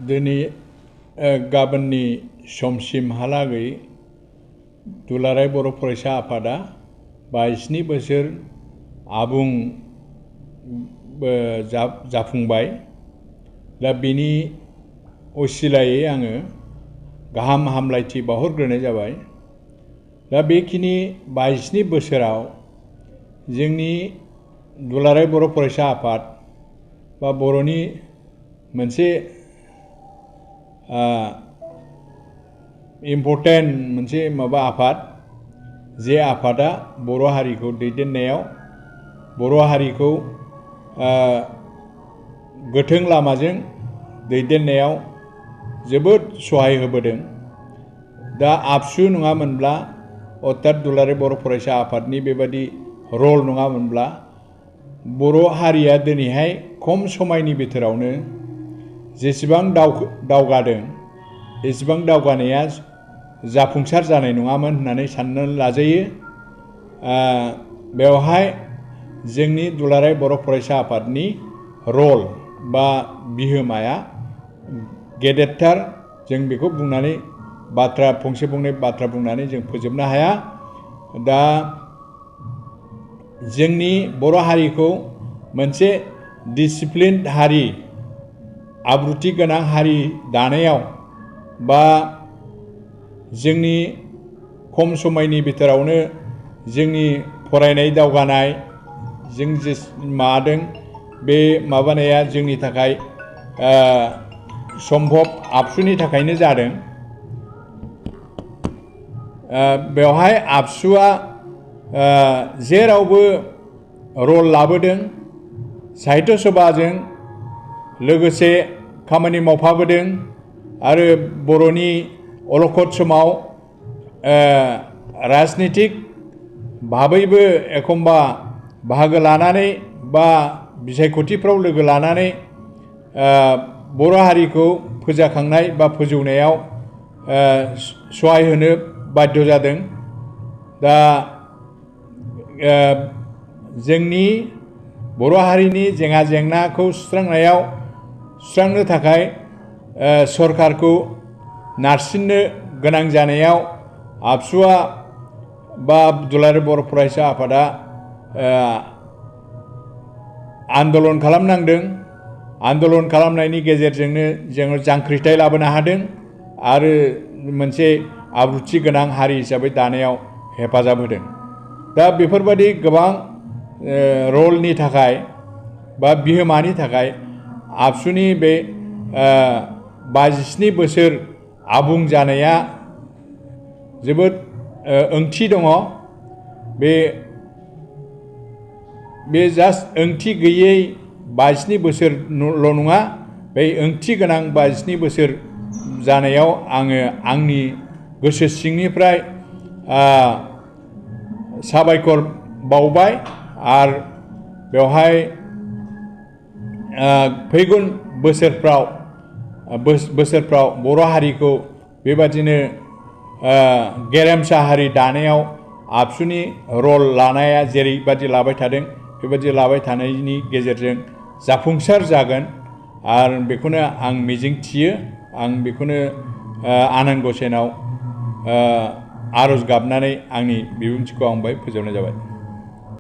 दिनै गाबोननि समसिमहालागै दुलाराय बर' फरायसा आफादा 22 बोसोर आबुं जाफुंबाय। दा बेनि असिलायै आङो गाहाम हामलायथि बावहरग्रोनाय जाबाय। दा बेखिनि 22 बोसोराव जोंनि दुलाराय बर' फरायसा आफाद बा बर'नि मोनसे इम्पर्टेन्ट मोनसे आफाद, जे आफादा बर' हारिखौ दैदेननायाव, बर' हारिखौ गोथों लामाजों दैदेननायाव जोबोद सहाय होबोदों। दा आबसु नङामोनब्ला, अर्थात दुलाराय बर' फरायसा आफादनि बेबादि रल नङामोनब्ला, बर' हारिया दिनैहाय खम समायनि बिथोरावनो जेसेबां दावगादों, एसेबां दावगानाया जाफुंसार जानाय नङामोन होननानै साननो लाजायो। बेवहाय जोंनि दुलाराय बर' फरायसा आफादनि रल बा बिहोमाया गेदेरथार। जों बेखौ बुंनानै फंसे फंनै बाथ्रा बुंनानै जों फोजोबनो हाया। दा जोंनि बर' हारिखौ मोनसे डिसिप्लिन हारि, आब्रुथि गोनां हारि दानायाव, बा जोंनि खम समायनि बिथोरावनो जोंनि फरायनाय दावगानाय, जों जे माबादों बे माबानाया जोंनि थाखाय सम्भब आबसुनि थाखायनो जादों। बेवहाय आबसुआ जेरावबो रल लाबोदों, साहित्य सभाजों लोगोसे खामानि मावफाबोदों आरो बर'नि अलखद समाव राजनितिक भाबैबो एखम्बा बाहागो लानानै बा बिसायख'थिफ्राव लोगो लानानै बर' हारिखौ फोजाखांनाय बा फोजौनायाव सहाय होनो बाध्य जादों। दा जोंनि बर' हारिनि जेंना जेंनाखौ सुस्रांनो थाखाय सरकारखौ नारसिननो गोनां जानायाव आबसुआ बा दुलाराय बर' फरायसा आफादा आन्दलन खालामनांदों। आन्दलन खालामनायनि गेजेरजोंनो जोङो जांख्रिथाय लाबोनो हादों आरो मोनसे आब्रुथि गोनां हारि हिसाबै दानायाव हेफाजाब होदों। दा बेफोरबायदि गोबां रलनि थाखाय बा बिहोमानि थाखाय आबसुनि बे 22 बोसोर आबुं जानाया जोबोद ओंथि दङ। बे जास्ट ओंथि गैयै 22 बोसोरल' नङा, बे ओंथि गोनां 22 बोसोर जानायाव आङो आंनि गोसो सिंनिफ्राय साबायखर बावबाय। आरो बेवहाय फैगोन बोसोरफ्राव बर' हारिखौ बेबादिनो गेरेमसा हारि दानायाव आबसुनि रल लानाया जेरैबादि लाबाय थादों, बेबादि लाबाय थानायनि गेजेरजों जाफुंसार जागोन। आरो बेखौनो आं मिजिं थियो। आं बेखौनो आनान गसाइनाव आरज गाबनानै आंनि बिबुंथिखौ आं बाहाय फोजोबनाय जाबाय।